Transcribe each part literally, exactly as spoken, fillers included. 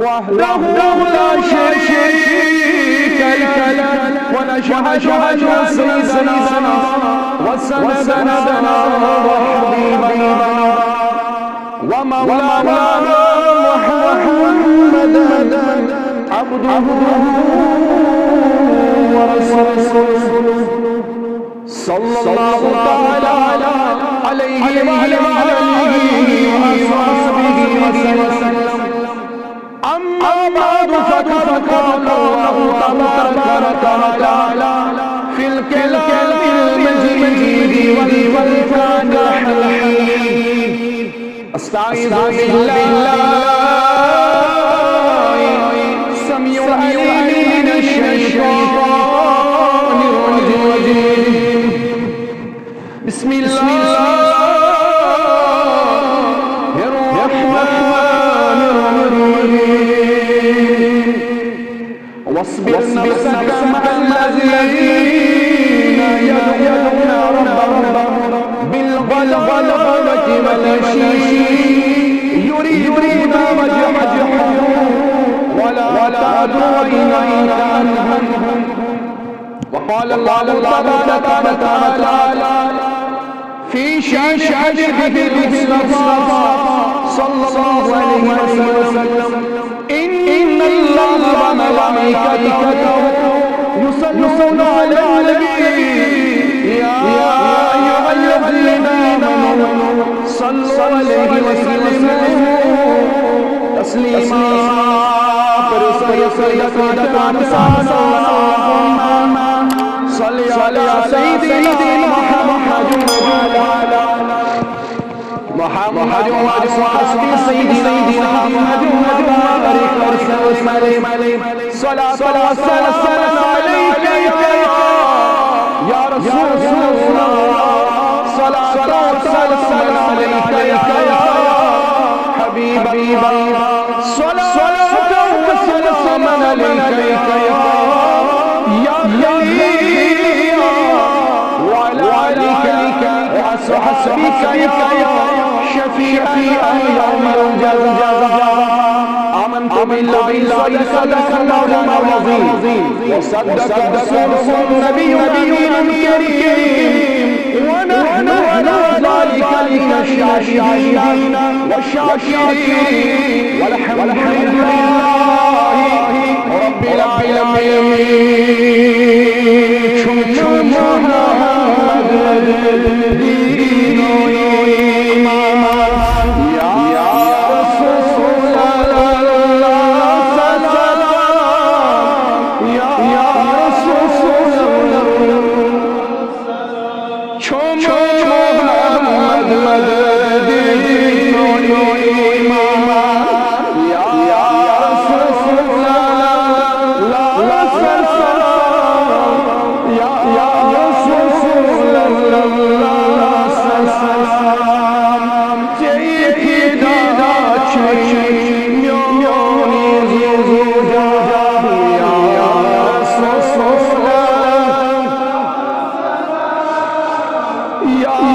وحده لا شريك له، ونشهد أن سيدنا وسندنا وحبيبنا ومولانا محمدا عبده ورسوله، صلى الله تعالى عليه وعلى آله وأصحابه وسلم. أما بعد، فقد قال الله تبارك وتعالى في الكلام المجيد والفرقان الحميد. أستعيذ بالله السميع العليم من الشيطان الرجيم. بسم الله الرحمن الرحيم. واصبر نفسك مع الذين يدعون ربهم بالغداة والعشي يريدون وجهه ولا تعد عيناك عنهم. وقال الله تبارك وتعالى في شأن حبيبه المصطفى صلى الله عليه وسلم: إن الله وملائكته يصلون على النبي، يا أيها الذين آمنوا صلوا عليه وسلموا تسليما. پٔرِو سا یہِ سیدنا محمد، اللهم صل على سيدنا محمد وعلى محمد وأصحاب سيدنا محمد وبارك وسلم عليه. صلاة وسلام عليك يا، يا رسول الله. صلاة وسلام عليك يا حبيب الله. صلاة وسلام عليك يا، يا خليل الله، وعلى آلك وأصحابك يا شفيعي يوم الجزاء. آمنت بالله، صدق الله مولانا العظيم، وصدق رسوله النبي الأمين الكريم، ونحن على ذلك من الشاهدين والشاكرين، والحمد لله رب العالمين. چھ محمد دین و ایمان، یا رسول اللہ، یا رسول اللہ۔ چھ محمد دین و ایمان، یا رسول اللہ، یا رسول اللہ۔ ژے فدا چھُ میون یہِ زُو جان، یا رسول اللہ۔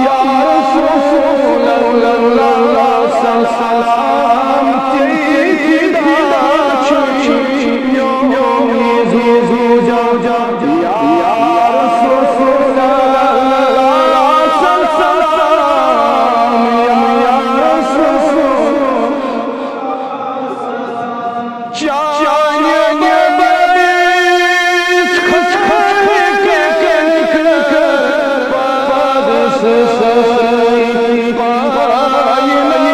یا رسول اللہ، سلام، ژے فدا چھُ میون یہِ زُو جان۔ یا رسول اللہ، سلام، یا رسول۔ چانہِ بابیس خلق پاد سسرٕے کائنات،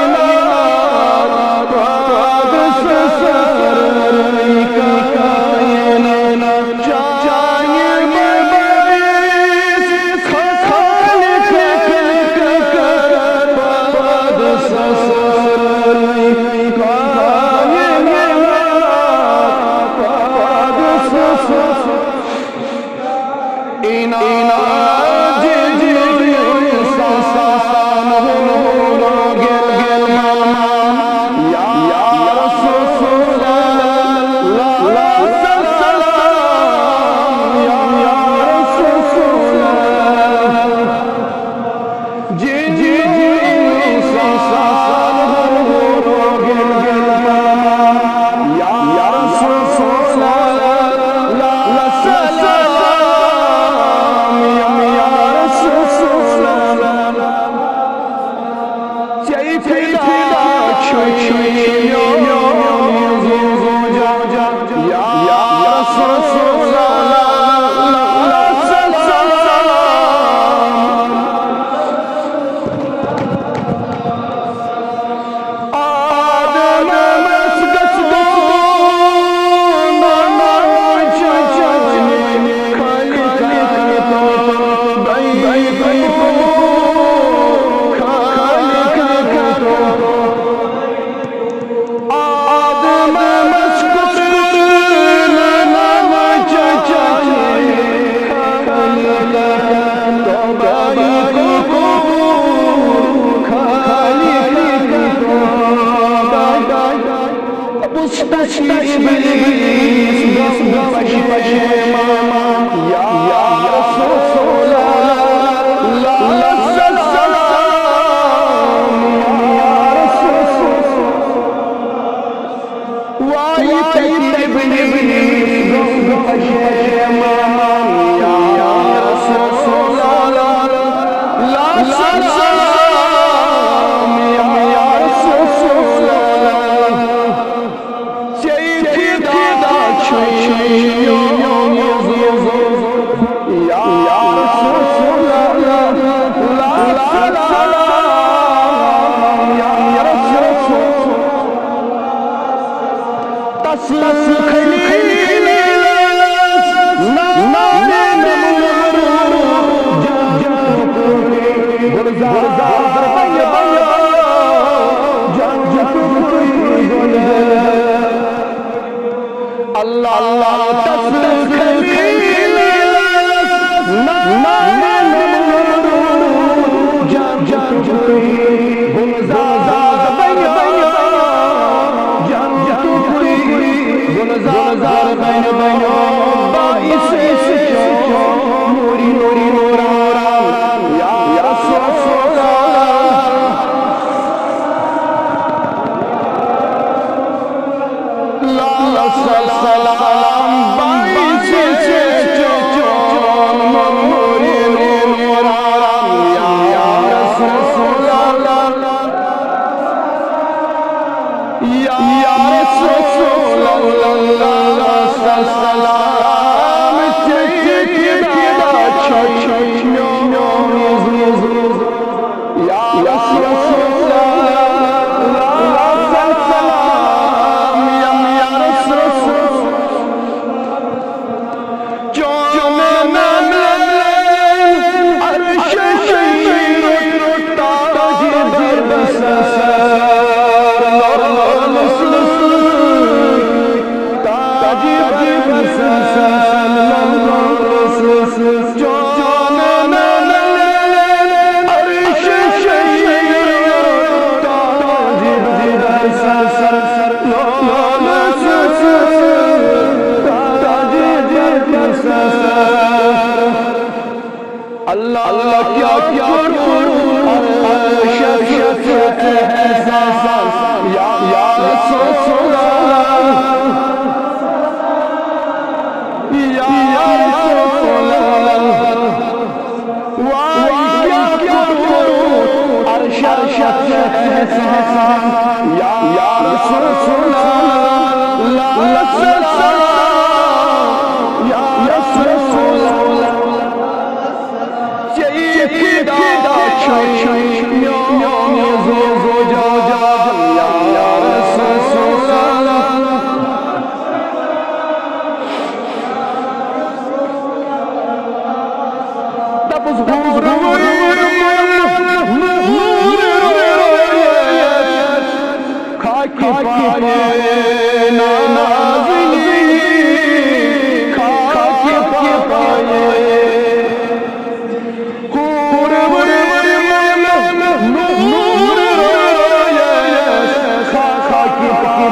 پاد سسرٕے کائنات۔ چانہِ بابیس خلق پاد سسرٕے کائنات۔ پُس پُس ابلیس گوٚو پشیمان، یا رسول اللہ، یا رسول اللہ۔ واے تتہِ ابلیس گوٚو پشیمان، یا رسول اللہ، یا رسول اللہ۔ ژےٚ فدا چھُے میون یہِ زُو۔ یا رسول اللہ، یا رسول اللہ۔ تس خلیلس نار نمرود جان جان گلزار بنیو جان جان گلزار۔ اللہ، اللہ، تس خلیلس نار نمرود جان جان گلزار بنیو جان جان گلزار بنیو باعث نوری نوری نوران۔ یا رسول اللہ، لا سلام باعث چون نوری نوران۔ یا رسول اللہ، یا رسول اللہ، سلام ژےٚ فدا چھُے میون۔ یا رسول اللہ، سلام یا رسول۔ چون نام عرش شیر تاج بر سر، تاج بر سر۔ چون نام عرش شیر تاج بر سر، تاج بر سر۔ اللہ، اللہ کیا کیا کروں، عرش شفیع احسان۔ یا، یا رسول اللہ، یا، یا رسول اللہ۔ واے کیا کروں، عرش شفیع احسان۔ یا، یا رسول اللہ، یا، یا رسول اللہ۔ ژےٚ فدا چھُے میون یہِ زُو جان، یا رسول اللہ۔ دَپُس حور وٲلۍ نوٗر رویت، خاکہِ پایہِ نازنی، خاکہِ پایہِ۔ حور وٲلۍ نوٗر رویت، خاکہِ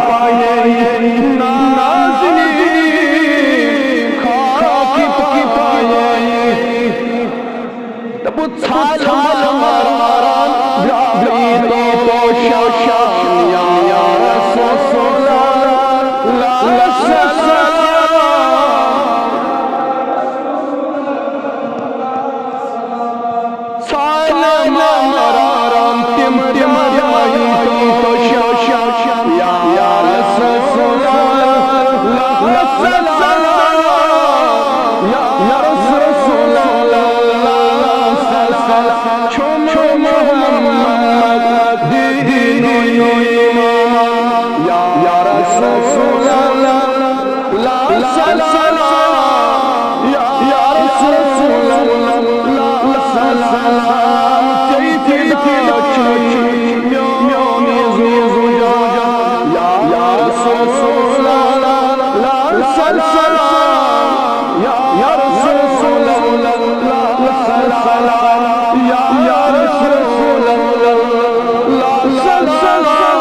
پایہِ نازنی، خاکہِ پایہِ۔ دَپُس ژھالہٕ ماران، درٛاے تو شاشان، یا رسول اللہ، لا سلام۔ ژھالہٕ ماران تِم، تِم درٛاے تو شاشان، یا رسول اللہ، لا سلام، یا رسول اللہ، لا سلام۔ چھُم محمد دین و ایمان، یا رسول اللہ، لا سلام، یا رسول اللہ، لا سلام۔ ژےٚ فدا چھُے میون یہِ زُو جان، یا رسول اللہ، لا سلام، یا رسول اللہ، لا سلام، یا رسول اللہ، لا سلام۔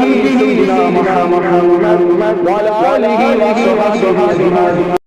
وصحبه سيدنا محمد وعلى آله وصحبه أجمعين.